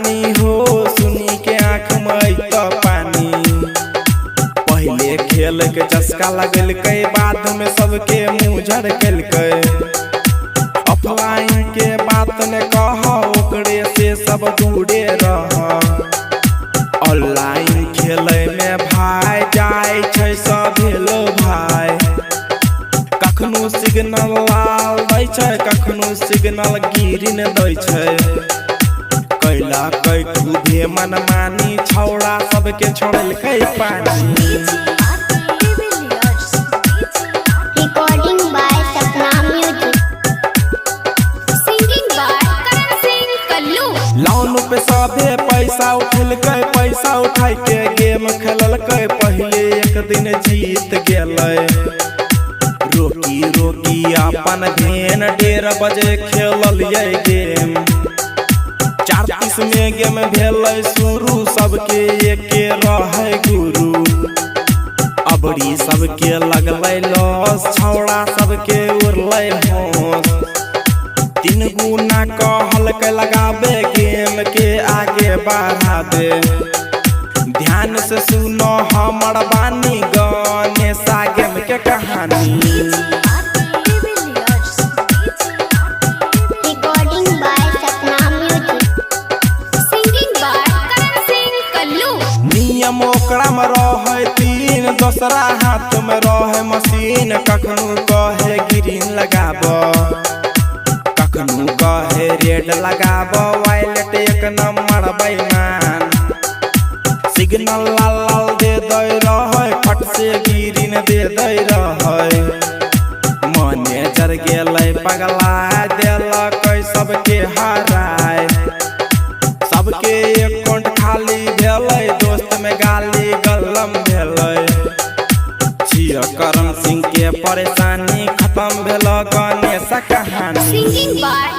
कहानी हो, सुनी के आँख में अत पानी। पहले खेल के चस्का लगलकै, बाद में सबके मुँह झड़कलकै। ऑफलाइन के बात ने कह, ओकरे से सब दूरे रह। ऑनलाइन खेले में भाई जाय छै सब हेलो भाई। कखनो सिग्नल लाल दै छै, कखनो सिग्नल ग्रीन दै छै। कैला कै खूबे मनमानी, छौड़ा सबके छोड़लकै पानी। Recording by Sapna Music. Singing by Karan Singh Kallu. Loan पे सभे पैसा उठेलकै, पैसा उठाय के गेम खेललकै। पहिले एक दिन जीत गेलै, रोकी रोकी अपन भेन 1:30 बजे खेललियै गेम। 4:30 में गेम भेलै शुरू, सबके एके रहै गुरु। अबरी सबके लगलै लॉस, छौड़ा सबके उड़लै होश। तीन गुना कहलकै लगाबे, गेम के आगे बढ़ाबे। ध्यान से सुनो हमर बानी, गणेशा गेम के कहानी। Recording by Sapna Music. Singing by Karan Singh Kallu. नियम ओकरा में रहे तीन, दोसरा हाथ में रहे मशीन। कखनो कहे ग्रीन लगाब, कखनो कहे रेड लगाब। वायलेट एक नंबर बेईमान, सिग्नल लाल लाल दे दै रहे, फट से ग्रीन दे दै रहे। मैनेजर गेलै पगला, देलकै सबके हराय। सबके अकाउंट खाली भेलै, दोस्त में गाली गल्लम भेलै। छिय करण सिंह के परेशानी, खत्म भेल गणेश कहानी। Singing by